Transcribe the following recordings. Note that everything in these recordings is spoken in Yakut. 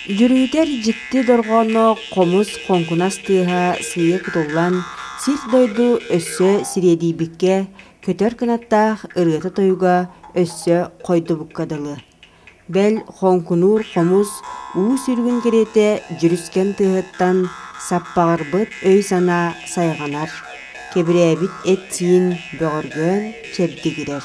Дьүрүһүтэр дьикти дорҕоонноох хомус хоҥкунас тыаһа сыыйа кутуллан, сир-дойду өссө сириэдийбиккэ, көтөр кынаттаах ырыата-тойуга өссө хойдубукка дылы. Бэл, хоҥкунуур хомус уу сүрүгүн кэриэтэ дьүрүскэн тыаһыттан саппаҕырбыт өй-санаа сайҕанар, кэбирээбит эт-сиин бөҕөргөөн чэбдигирэр.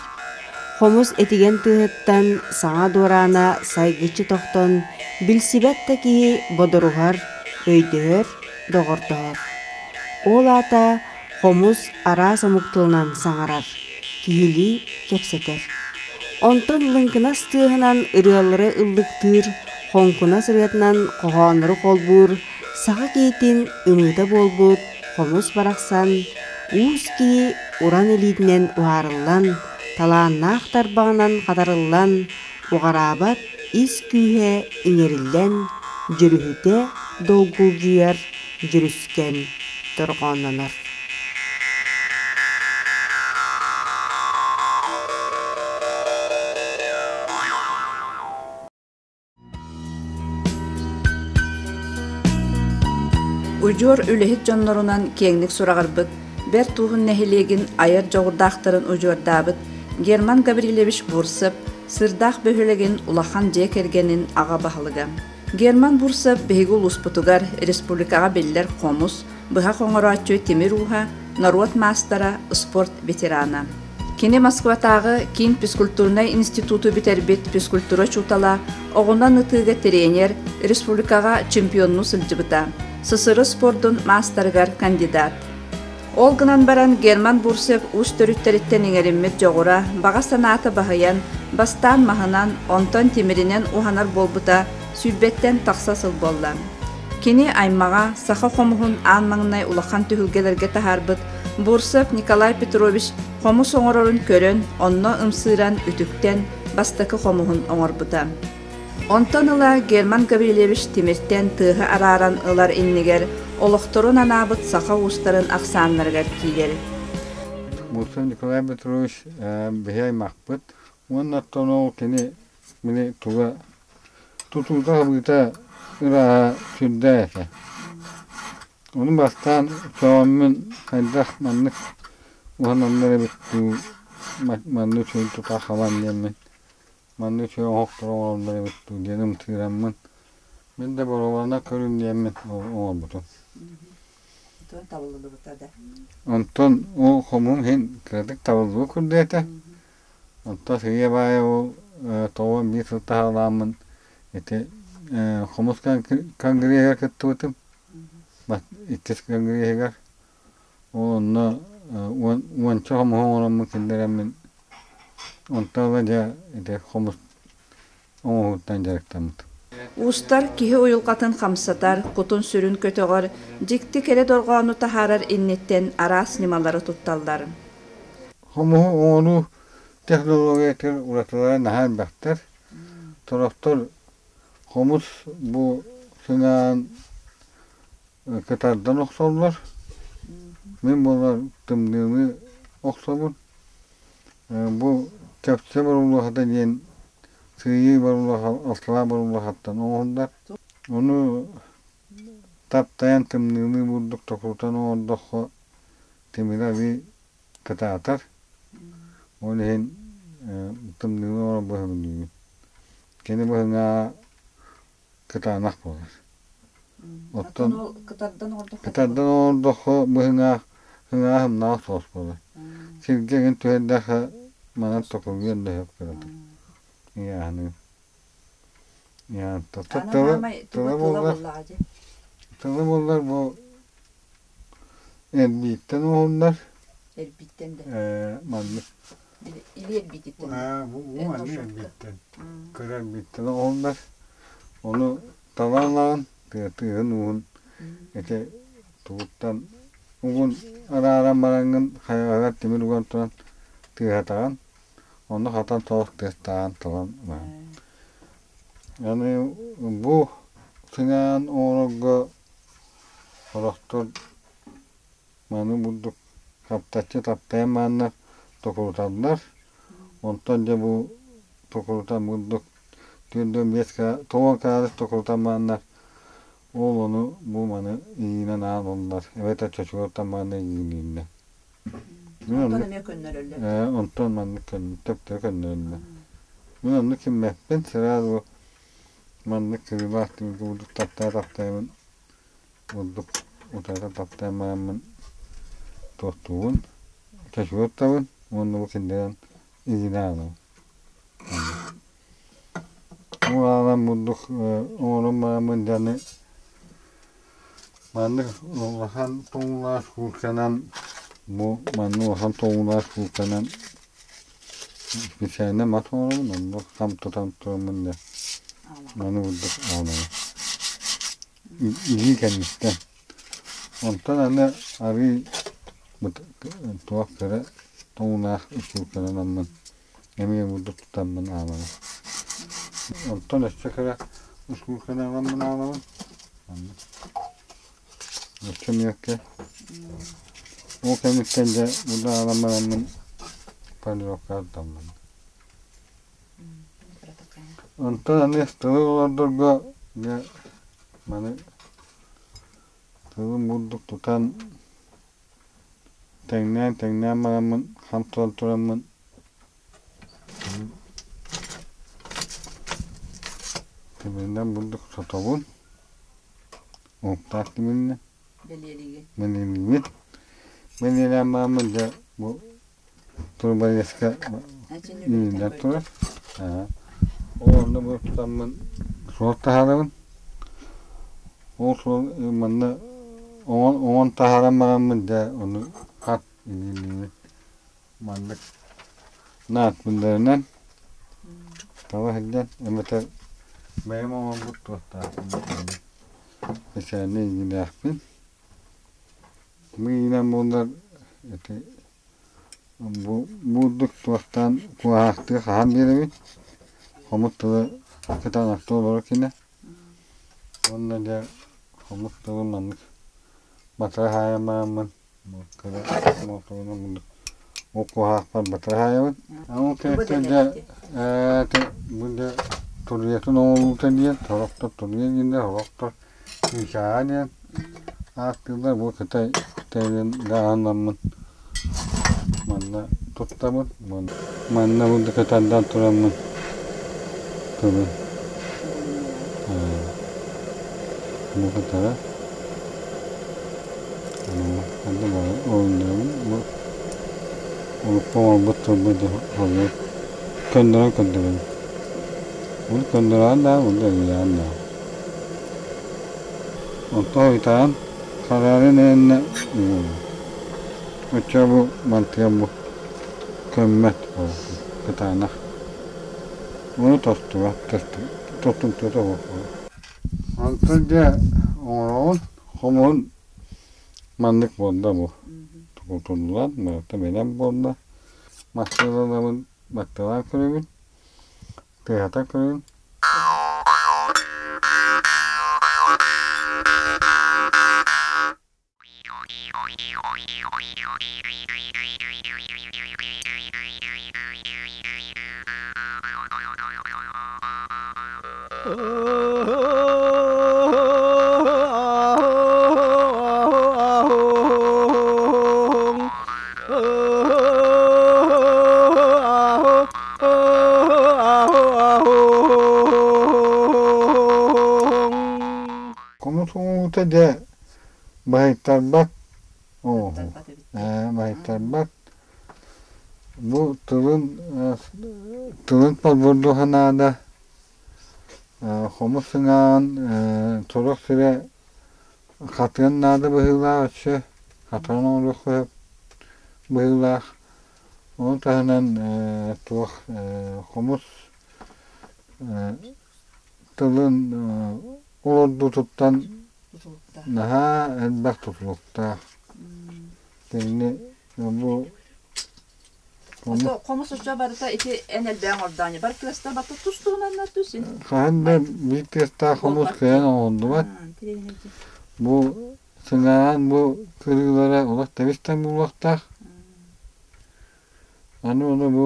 Хомус этигэн тыаһыттан саҥа дуораана сайгыччы тохтон, билсибэт да киһи бодоруһар, өйдөһөр, доҕордоһор. Ол аата хомус араас омук тылынан саҥарар, киһилии кэпсэтэр. Онтон лыҥкынас тыаһынан ырыалары ыллыктыыр, хоҥкунас ырыатынан хоһооннору холбуур саха киһитин ымыыта буолбут хомус барахсан уус киһи уран илиитинэн уһаарыллан, талааннаах тарбаҕынан хатарыллан, уҕараабат ис күүһэ иҥэриллэн, дьүрүһүтэ долгулдьуйар дьүрүскэн дорҕооннонор. Удьуор үлэһит дьоннорунан киэҥник сураҕырбыт, Бэрт Ууһун нэһилиэгин айар дьоҕурдаахтарын удьуордаабыт Герман Гаврильевич Бурцев Сырдаах бөһүөлэгин улахан дьиэ кэргэнин аҕа баһылыга. Герман Бурцев биһиги улууспутугар республикаҕа биллэр хомус, быһах оҥорооччу тимир ууһа, норуот маастара, спорт ветерана. Кини Москватааҕы Киин физкультурнай институту бүтэрбит физкультура учуутала, оҕунан ытыыга тренер, республикаҕа чемпионнуу сылдьыбыта, СССР спордун маастарыгар кандидат. Ол гынан баран Герман Бурцев уус төрүттэриттэн иҥэриммит дьоҕура, баҕа санаата баһыйан, бастаан маһынан, онтон тимиринэн уһанар буолбута сүүрбэттэн тахса сыл буолла. Кини аймаҕа саха хомуһун аан маҥнай улахан түһүлгэлэргэ таһаарбыт Бурцев Николай Петрович хомус оҥорорун көрөн, онно ымсыыран, үтүктэн бастакы хомуһун оҥорбута. Онтон ыла Герман Гаврильевич тимиртэн тыаһы арааран ылар иннигэр олохторун анаабыт саха уустарын ахсааннарыгар киирэр. Бурцев Николай Петрович биһи аймахпыт уонна оттон ол кини мини тула тутуута-хабыыта ырааһа сүрдээх этэ. Ону бастаан сөҕөммүн хайдах маннык уһананнар эбит дуу, маннык үчүгэй тута хабан диэммин, маннык үчүгэй оһохтору оҥороллор эбит дуу диэн ымсыыраммын, мин да боруобалана көрүм диэммин оҥорбутум. Онтон ол хомуһум иһин кыратык табыллыбыт курдук этэ. Онтон сыыйа баайа ол тоҕо биир сыл таһаалааммын ити хомус конгреһыгар кыттыбытым. Иккис конгреһыгар ол онно уонча хомуһу оҥороммун киллэрэммин онтон ыла дьэ ити хомус оҥоһууттан дьарыктаммытым. Уустар киһи уйулҕатын хамсатар, кутун-сүрүн көтөҕөр, дьикти кэрэ дорҕоону таһаарар инниттэн араас ньымалары тутталлар. Хомуһу оҥоруу технологиятыгар уратылара наһаа элбэхтэр. Сорохтор хомус бу сыҥаан кытардан охсоллор. Мин буолар тымныыны охсобун. Бу чэпчэ боруулахата диэн сыыйыы боруулаха, алталаах боруулахаттан оҥоһуллар. Ону таптайан тымныыны бурдук токурутан оҥордоххо тимирэ арыый кытаатар. Ол иһин тымныыны оҥорон быһабын Кини быһыҥаа кытаанах буолар. Оттон кытардан оҥордоххо быһыҥаах ыҥааһымнаах соҕус буолар. Сиргэ эҥин түһэрдэххэ манан токуруйан да сөп кыратык. Ыйааһыны. Тыла буоллар тыла буоллар бу Эрбииттэн уһуннар. Эрбииттэн да. Маннык. Или эрбиититтэн. Бу маннык эрбииттэн. Кыра эрбииттэн оҕуһуннар. Ону талаан тыаһын уһун ити тугуттан угун арааран бараҥҥын хайаҕаһыгар тимир уган туран тыаһатаҕын. Онно хатан соҕус тыастаан талан ылаҕын. Аны бу сыҥаан оҥорорго Сорохтор маны бурдук хаптаччы таптайан бараннар токуруталлар. Онтон дьэ бу токурутан бурдук 45 тоҕо каадыр токурутан бараннар ол ону бу маны иинэн аан оллар эбэтэр чочугар тамааны иинииннэ. Мин Онтон оннук эмиэ көннөрөллөр. Онтон маннык төптөрү көннөрөллөр. Мин оннук киммэппин сразу маннык кырыылаах түмүгү бурдук таптаа таптайбын бурдук утарыта таптаан бараммын туохтуубун чочугар уктабын уонна бу киллэрэн илиинэ аҕалабын. Ол аҕалан бурдук оҥорон бараммын дьаны маннык улахан тоҥуулаах куурканан бу маннык улахан тоҥуулаах куурканан специально мас оҥоробун онно хам тутан тураммын да маны бурдук аҕалабын илии кэнниттэн онтон аны арыый туох кыра тоҥуулаах куурканан аммын эмиэ бурдук тутаммын аалабын онтон өссө кыра ускуурканы аламмын аалабын өссө мүөккэ ол кэнниттэн дьэ бурдук аалан бараммын полировка ардаммын онтон аны тылы олордорго дьэ маны тылын бурдук тутан тэҥнээн-тэҥнээн бараммын хам туран тураммын тимиринэн бурдук сотобун уһуктаах тимиринэн Бэлиэлиигин. Бэлиэлиибин. Бэлиэлээн бараммын дьэ бу турбалеска үүннэр турар. Ол онно бу тутаммын суол таһаарабын. Ол суол манна оҥон таһааран бараммын дьэ ону хат илиилиибин маннык наатпындарынан таба сылдьан эбэтэр бэйэм оҥорбут туохтаахпын специальнай илиилээхпин Мыынан буоллар ити бу бурдук туохтаан куоһаахтыы хаһан биэрэбит хомут тылы кытаанахтыы олорор кини уонна дьэ хомут тылын маннык батыра хаайан бараммын кыра молотогунан муннук ол куоһаахпар батыра хаайабын ол кэнниттэн дьэ бу дьэ туруйатын оҥоһуута диэн сорохтор туруйа дииллэр сорохтор Чыычааҕа диэн ааттыыллар бу Кытай кытайын гаһанаммын манна туттабын манна бурдук тардан тураммын тылын бу кытара бу урукку оҥорбут тылбыт көннөрөн көрдөрөбүн Бу көннөрөөн да бу эрийээн да Онтон ыйтаан хараарын ээннэ оччо бу мантыгам бу көммөт кытаанах ону тостуга тостумтуота суох Онтон дьэ оҥороҕун хомуһун маннык буолла бу тутуллан барыта бэлэм буолла массыыналабын батталаан көрөбүн тыаһата көрүҥ Хомус оҥоһуута дьэ баһыйтарбат оҥоһуу. Баһыйтарбат. Бу тылын тылын подбордуоха наада. Хомус сыҥааҕын сорох сирэ хатыан наада быһыылаах өссө хатан оҥоруохха сөп быһыылаах. Ону таһынан туох хомус тылын олордутуттан наһаа элбэх тутулуктаах. Кинини бу Хомус оччо барыта ити эн элбээн ордоони бар тыастар батта тус туһунаннар түсин. Хаһан да биир тыастаах хомус кыайан оҥоһуллубат. Бу сыҥааҕын бу кырыылара олох тэбис-тэҥ буолуохтаах. Аны ону бу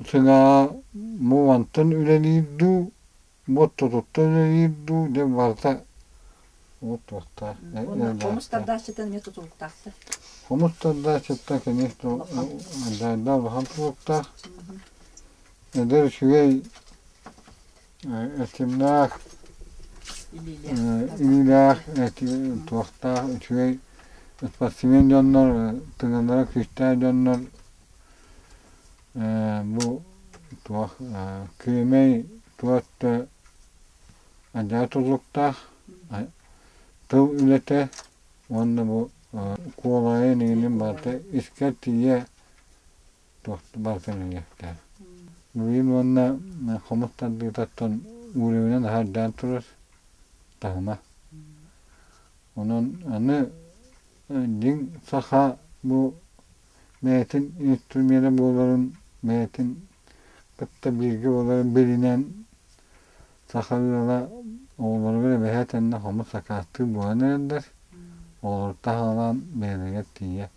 сыҥааҕа бу мантан үлэлиир дуу, Боттотутта үлэлиир дуу диэн барыта вот туохтаах. Хомус тардааччыттан эмиэ тутулуктаахтар. Хомус тардааччыттан конечно дайда улахан тутулуктаах. Эдэр үчүгэй эрчимнээх илиилээх туохтаах үчүгэй спортсмен дьоннор тыҥалара күүстээх дьоннор бу туох күөмэй туох да адьаа туллуктаах тыл үлэтэ уонна бу куолайын иҥинин барыта искэр тиийэ туох барытын үлэлиэхтээх. Билигин уонна хомус тардыытыттан уровенын аһардаан турар таһыма. Онон аны дьиҥ саха бу бэйэтин инструмена буоларын, бэйэтин кытта бииргэ буоларын билинэн саха ыала оҕолоругар эбэһээт эннэ хомус сакаастыыр буолан эрэллэр. Оҕолоруттан саҕалаан бэйэлэригэр тиийэ.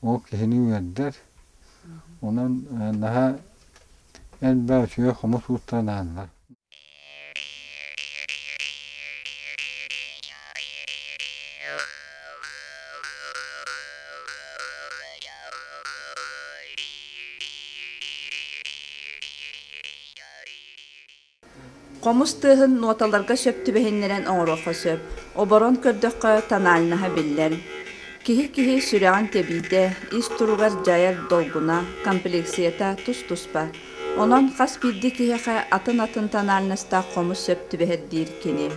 Ол киһини үөрдэр. Онон наһаа элбэх үчүгэй хомус уустара наадалар. Хомус тыаһын нуоталарга сөп түбэһиннэрэн оҥоруохха сөп, оборон көрдөххө тональноһа биллэр. Киһи-киһи сүрэҕин тэбиитэ, ис туругар дьайар долгуна, комплексията тус-туспа. Онон хас биирдии киһиэхэ атын-атын тональностаах хомус сөп түбэһэр диир кини.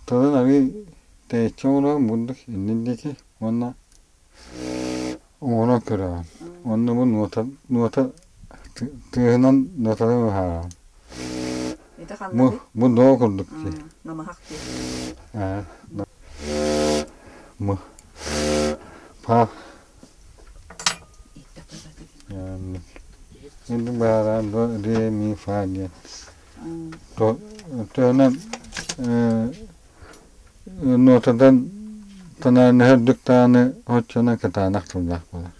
Тылын арыый тэйиччи оҥорон бурдук иннин диэки уонна оҥорон көрөҕүн. Онно бу нуота нуота тыаһынан нуотаны быһаараҕын. Бу бу доо курдук дии. Намыһах дии. Ээ мы па Инди баарaan до ре ми фа диэн. Төнөн нотадан тональноһы үрдүк даҕаны оччонон кытаанах тыллаах буолар.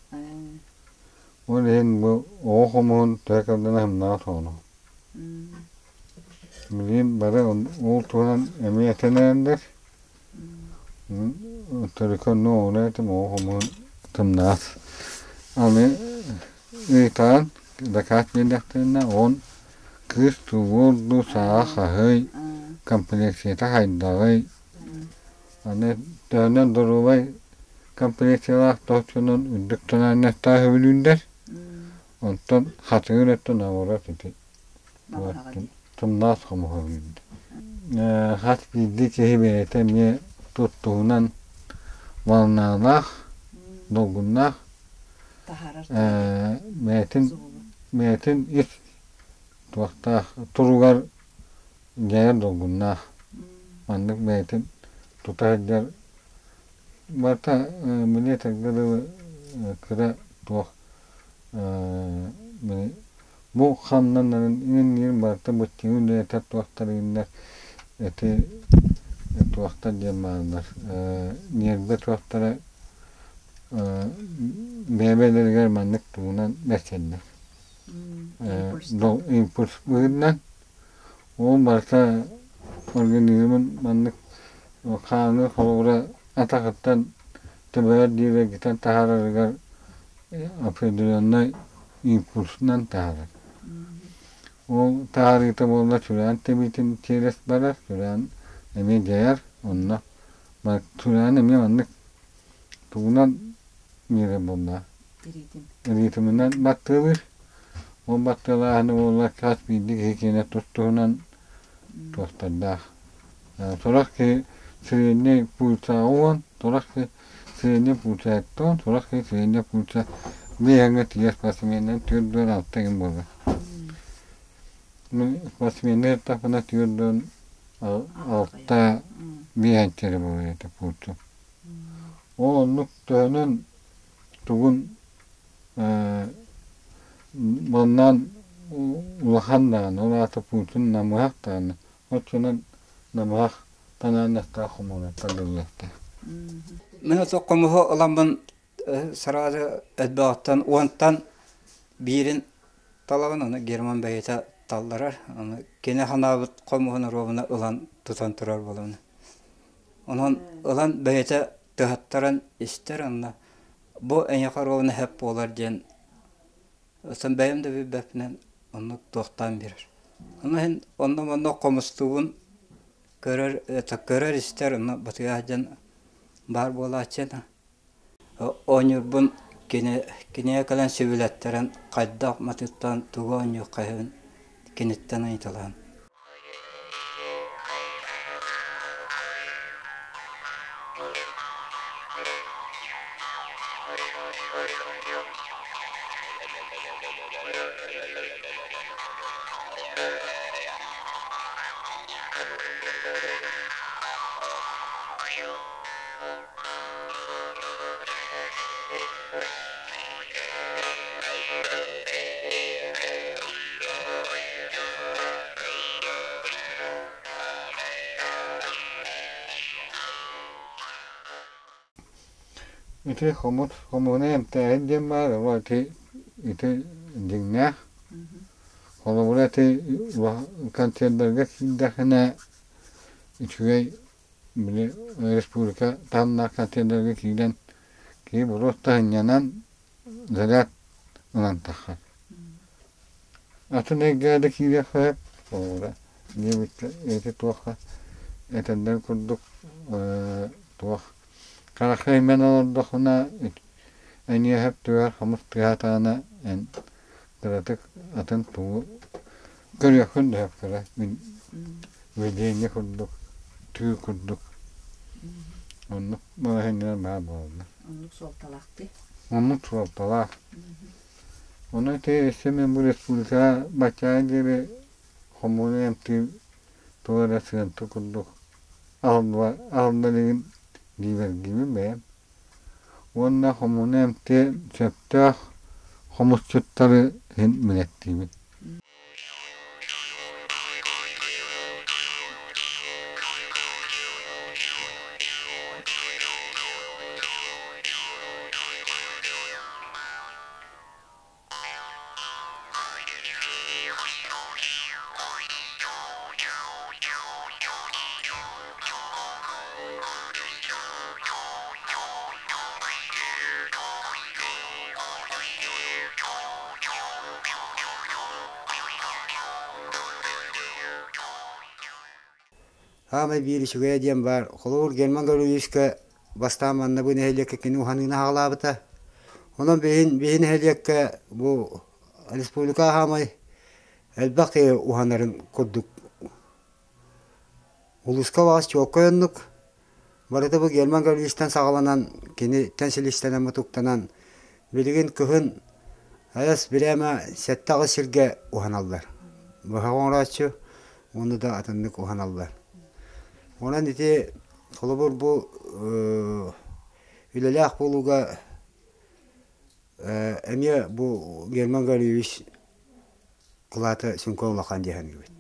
Ол иһин бу оҕо хомуһун төһө кырдана һымнаҕа соҕоно. Билигин бары ол туһунан эмиэ этэн эрэллэр. Төрүкү онно оҕону этим оҕо хомуһун тымнаҕас. Аны ыйытаан дакаас биэрдэхтэринэ оҕон кыыс тугу дуу сааҕа хаһый, комплекцията хайдаҕый, аны төһөнөн доруобай комплекциялаах тоһуччунан үрдүк тональностаах үбүлүүллэр, онтон хатыҥыр өттө наоборот ити тымнаҕас хомуһа үүннэ. Хас биирдии киһи бэйэтэ эмиэ туттуһунан волналаах, долгуннаах бэйэтин бэйэтин ис туохтаах туругар дьайар долгуннаах маннык бэйэтин тута сылдьар барыта били этэргэ дылы кыра туох бу хамнанарын иҥин барыта быччыҥы үлэлэтэр туохтар иҥиннэр ити туохтар диэн бааллар ньиэрбэ туохтара бэйэ-бэйэлэригэр маннык тугунан бэрсэллэр импульс быһыытынан ол барыта организмын маннык хааны холобура атаҕыттан төбөҕөр диэри эргитэн таһаарарыгар определеннай импульсунан таһаарар. Ол таһаарыыта буолла сүрэҕин тэбиитин тиэрэс барар, сүрэҕин эмиэ дьайар, онно сүрэҕин эмиэ маннык тугунан миэрэ буолла ритминэн баттыалыыр. Ол баттыалааһыны буолла хас биирдии киһи киэнэ тус-туһунан туохтардаах. Сорох киһи средний пульса уон, сорох киһи средний пульса эттон, сорох киһи средний пульса биэһэҥҥэ тиийэр спортсменнар түөрт алта игин буолар. Мин спортсменнар еттахпына түөрт алта биэһэнчэри буолар этэ пульсу. Ол оннук төһөнөн тугун маннаан улахан даҕаны, ол аата пуутун намыһах даҕаны, оччонон намыһах танаанньахтаах хомуна тардыллыахтаах. Мин ото хомуһу ыламмын сразу элбэҕиттэн уонтан биирин талабын, ону Герман бэйэтэ. Талларар. Аны кини ханаабыт хомуһун оруобуна ылан тутан турар буолабын. Онон ылан бэйэтэ тыһаттаран истэр онно бу эйиэхэ оруобуна сөп буолар диэн оттон бэйэм да билбэппинэн оннук туохтаан биэрэр. Ону иһин онно-манна хомустуубун көрөр көрөр-истэр онно батыйа сылдьан баар буолааччы. Оонньуурбун кини кинигэ кэлэн сөбүлэттэрэн хайдах матыттан тугу оонньуохха сөбүн киниттэн ыйыталаһан. Ити хомус хомуһуна эмтээһин диэн баар, ол ити ити дьиҥнээх. Холобура ити концердарга киирдэххинэ үчүгэй били республика таһымнаах концердарга киирэн киһи боруоста сынньанан заряд ылан таххар. Атын эйгэҕэ да киириэххэ сөп холобура диэбиттэр ити туохха этэллэр курдук туох харахха имэн олордоххуна эйиэхэ сөп түбэһэр хомус тыаһаатаҕына эн кыратык атын тугу көрүөххүн да сөп кыра мин видение курдук түү курдук оннук балаһыанньалар баар буолаллар. Оннук суолталаахтыы. Оннук суолталаах. Ону ити өссө мин бу республикаҕа баччааҥҥа диэри хомууну эмтиир туох эрэ сыанта курдук аһылла илигин диибэргиибин бэйэм. Уонна хомууну эмтиэн сөптөөх хомусчуттары иһин билэттиибин. Саамай биир үчүгэйэ диэн баар, холобур Герман Гаврильевичка бастаан манна бу нэһилиэккэ кини уһаныыны аҕалаабыта. Онон биһин биһи нэһилиэккэ бу республика аһаамай элбэх киһи уһанарын курдук улууска баҕас чуолкай оннук. Барыта бу Герман Гаврильевичтан саҕаланан, киниттэн силистэнэн мутуктанан билигин кыһын айас бирээмэ сэттэ-аҕыс сиргэ уһаналлар. Быһах оҥорооччу уонна да атыннык уһаналлар. Онон ити холобур бу үлэлээх буолууга эмиэ бу Герман Гаврильевич кылаата сүҥкэн улахан дии саныыбын.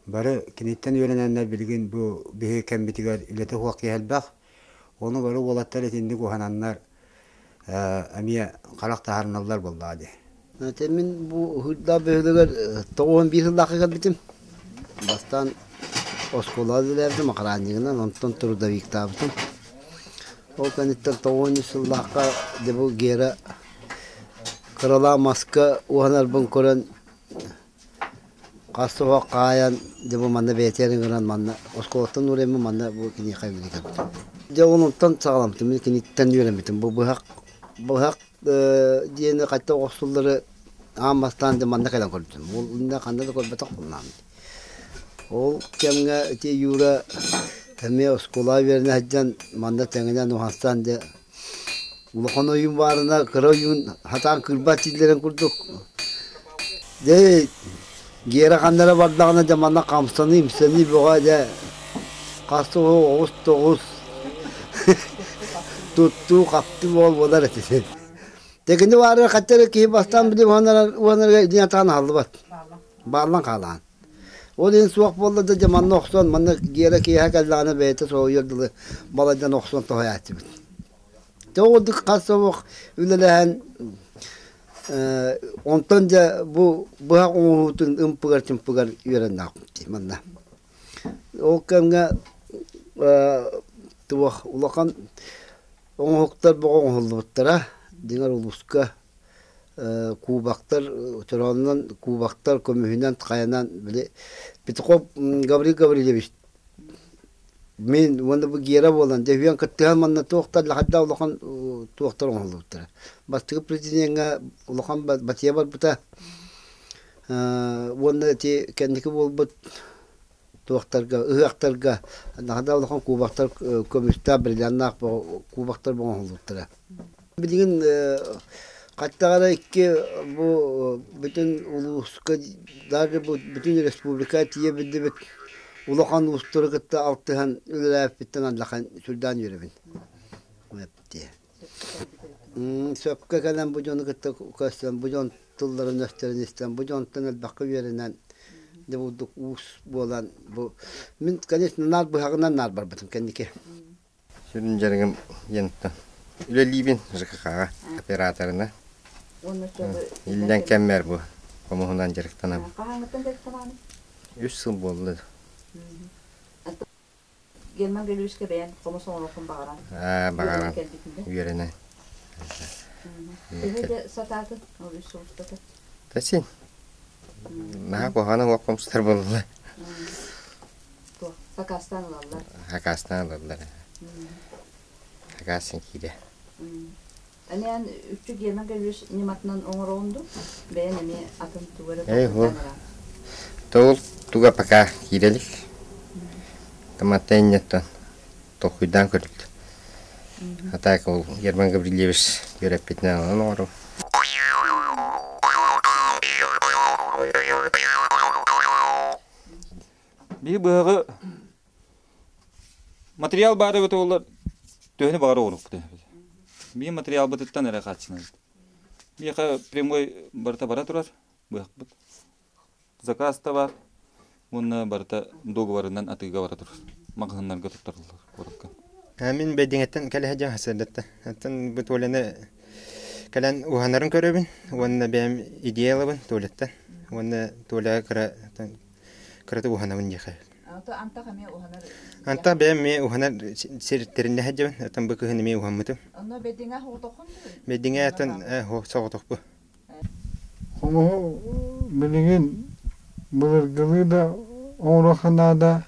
Бары киниттэн үөрэнэннэр билигин бу биһиги кэммитигэр үлэтэ суох киһи элбэх. Ону бары уолаттар итинник уһананнар эмиэ харах таһаарыналлар буоллаҕа дии. Ити мин бу Уһуйдаах бөһүөлэгэр 91 сыллаахха кэлбитим. Бастаан оскуолаҕа үлэлээбитим охраннигынан, онтон трудовиктаабытым. Ол кэнниттэн 93 сыллаахха дьэ бу Гера кыралаан маска уһанарбын көрөн хас суһуох хаайан дьэ бу манна бэйэтигэр ыҥыран манна оскуолаттан уурайммын манна бу киниэхэ үлэлии кэлбитим. Дьэ ол онтон саҕаламмытым, мин киниттэн үөрэммитим. Бу быһах быһах диэни хайдах охсуллары аан бастаан дьэ манна кэлэн көрбүтүм. Ол иннинэ ханна да көрбөтөх буоллаҕым. Ол кэмҥэ ити Юра эмиэ оскуолаҕа үөрэнэ сылдьан манна тэҥинэн уһансаан дьэ улахан ойуун баарына кыра ойуун сатаан кыырбат дииллэрин курдук дьэ Гера ханна эрэ бардаҕына дьэ манна хамсаныы-имсэнии бөҕө дьэ хас оҕус тоҕус туттуу-хаптыы буол буолар этэ. Дьэ кини баарыгар хачча эрэ киһи бастаан били уһанарга илиин атаҕын аһыллыбат. Бааллан хаалаан. Ол иһин суох буолла да дьэ манна охсон, манна Гера киэһэ кэллэҕинэ бэйэтэ соһуйар дылы балайдан охсон тоһуйааччыбыт. Дьэ ол курдук хас да олох үлэлэһэн. Онтон дьэ бу быһах оҥоһуутун ымпыгар-чымпыгар үөрэннэхпит манна. Ол кэмҥэ туох улахан оҥоһуктар бөҕө оҥоһуллубуттара. Дьиҥэр улууска кубоктар чороонунан кубоктар көмүһүнэн хайанан били Петухов Гаврил Гаврильевич мин уонна бу Гера буолан дьэ үһүөн кыттыһан манна туохтар лахайдаах улахан туохтар оҥоһуллубуттара. Бастакы президеҥҥэ улахан батыйа барбыта уонна ити кэнники буолбут туохтарга ыһыахтарга наһаа улахан кубоктар көмүстээх бриллианнаах кубоктар оҥоһуллубуттара. Билигин хаттаҕа эрэ икки бу бүтүн улууска даже бу бүтүн республика тиийэ биллибит улахан уустары кытта алтыһан үлэлээбиппиттэн аллахан сүрдээн үөрэбин. Сөпкө кэлэн бу дьону кытта көрсөн, бу дьон тылларын өстөрүн истэн, бу дьонтон элбэххэ үөрэнэн, дьэ бурдук уус буолан бу мин, конечно, наар быһаҕынан наар барбытым кэнники. Сүрүн дьарыгым диэн үлэлиибин ЖКХ-ҕа операторына. Иллэҥ кэммэр бу хомуһунан дьарыктанабын. Хаһааҥҥыттан дьарыктанаҕын? Үс сыл буолла. Герман Гаврильевичка бэйэн хомус оҥоруоххун баҕаран баҕаран үөрэнэн. Төһө да сатаатын ол үс сыл устата? Тасин. Наһаа куһаҕана уох хомустар буолла. Туох сакаастаан ылаллар? Сакаастаан ылаллар. Сакаас киирэ. Аны үччү Герман Гаврильевич ньыматынан оҥороҕун дуу? Бэйэн эмиэ атын тугу эрэ Эй, Тоҕул туга пока киирэлик. Томатта иннеттон толкуйдаан көрүллү. А так ол Герман Гаврильевич үөрэппитинэн онон оҥору. Биһи быһаҕы материал баар эбит буоллар төһөнү баҕар оҥоруохпут эбит. Биһи материалбытыттан эрэ хааччынабыт. Биһиэхэ прямой барыта бара турар быһахпыт. Заказ да бар уонна барыта договорынан атыыга бара турар. Маҕаһыыннарга туттарыллар куоракка. Мин Бэйдиҥэттэн кэлэ сылдьан сырдатта. Оттон бу Толяны кэлэн уһанарын көрөбүн уонна бэйэм идея ылабын Толяттан. Уонна Толя кыра кыратык уһанабын диэхэ. Антах эмиэ уһанар. Антах бэйэм эмиэ уһанар сиртэриннэ сылдьабын. Оттон бу кыһын эмиэ уһаммытым. Онно Бэйдиҥэ соҕотоххун Бэйдиҥэ оттон соҕотохпу. Хомуһу билигин былыргылыы да оҥоруохха наада,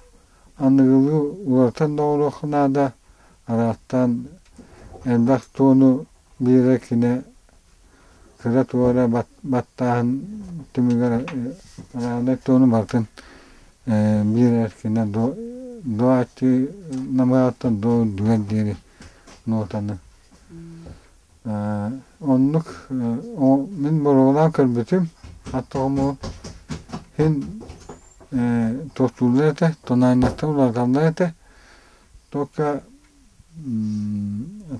аныгылыы уларытан да оҥоруохха наада, араастаан элбэх туону биэрэр кини кыра туора баттааһын түмүгэр араанай туону барытын биэрэр кини дуо намыһаҕыттан дуо үрдүгэр диэри нуотаны Оннук мин боруобалаан көрбүтүм, хата хомуһу син туохтууллар этэ, тональностан уларыталлар этэ. Только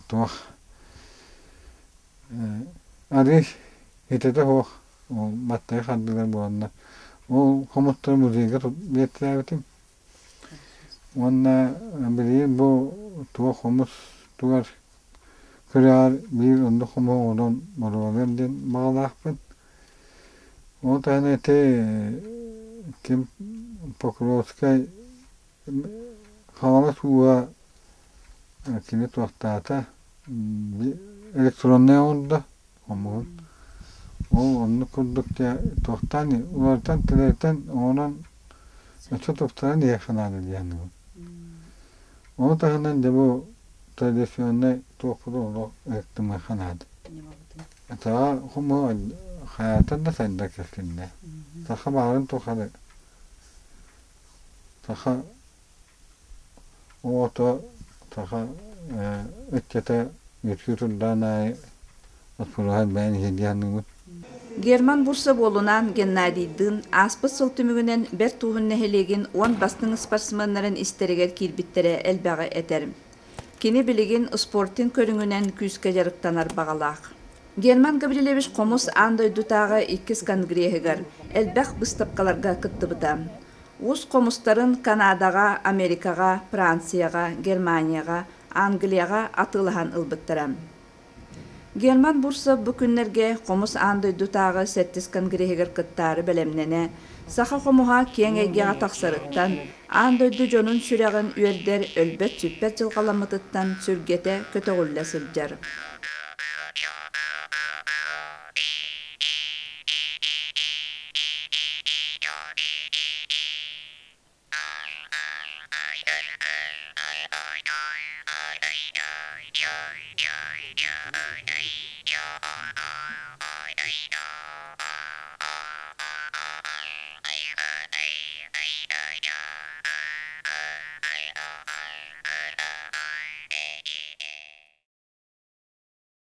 туох арыы итэтэ суох баттайа хардыылар буоланнар ол хомустары музейга биэртэлээбитим. Уонна билигин бу туох хомус тугар күрэҕэр биир оннук хомуһу оҥорон боруобалыам диэн баҕалаахпын. Ол таһынан ити ким Покровскай Хаҥалас ууһа кини туохтаата электроннай оҥордо хомуһун. Ол оннук курдук дьэ туохтаан уларытан тэлэритэн оҥорон өссө тупсаран иһиэххэ наада диэн Ону таһынан дьэ бу традиционнай туохпутун олох ыһыктымыахха наада. Саха хомуһа хайаатар да сайдар кэскиллээх. Саха баарын тухары саха оҕото, саха ыччата үөскүү турдаҕын аайы отпуруһа элбээн иһиэ дии саныыбын. Герман Бурса буолунаан Геннадийдыын ааспыт сыл түмүгүнэн Бэрт Ууһун нэһилиэгин уон бастыҥ спортсменнарын истэригэр киирбиттэрэ элбэҕи этэр. Кини билигин спортинг көрүҥүнэн күүскэ дьарыктанар баҕалаах. Герман Гаврильевич хомус аан дойдутааҕы иккис конгреһыгар элбэх быыстапкаларга кыттыбыта. Уус хомустарын Канадаҕа, Америкаҕа, Францияҕа, Германияҕа, Англияҕа атыылаһан ылбыттара. Герман Бурцев бу күннэргэ Хомус аан дойдутааҕы сэттис конгреһыгар кыттаары бэлэмнэнэ, саха хомуһа киэҥ эйгэҕэ тахсарыттан, аан дойду дьонун сүрэҕин үөрдэр өлбөт-сүппэт дьылҕаламмытыттан сүргэтэ көтөҕүллэ сылдьар.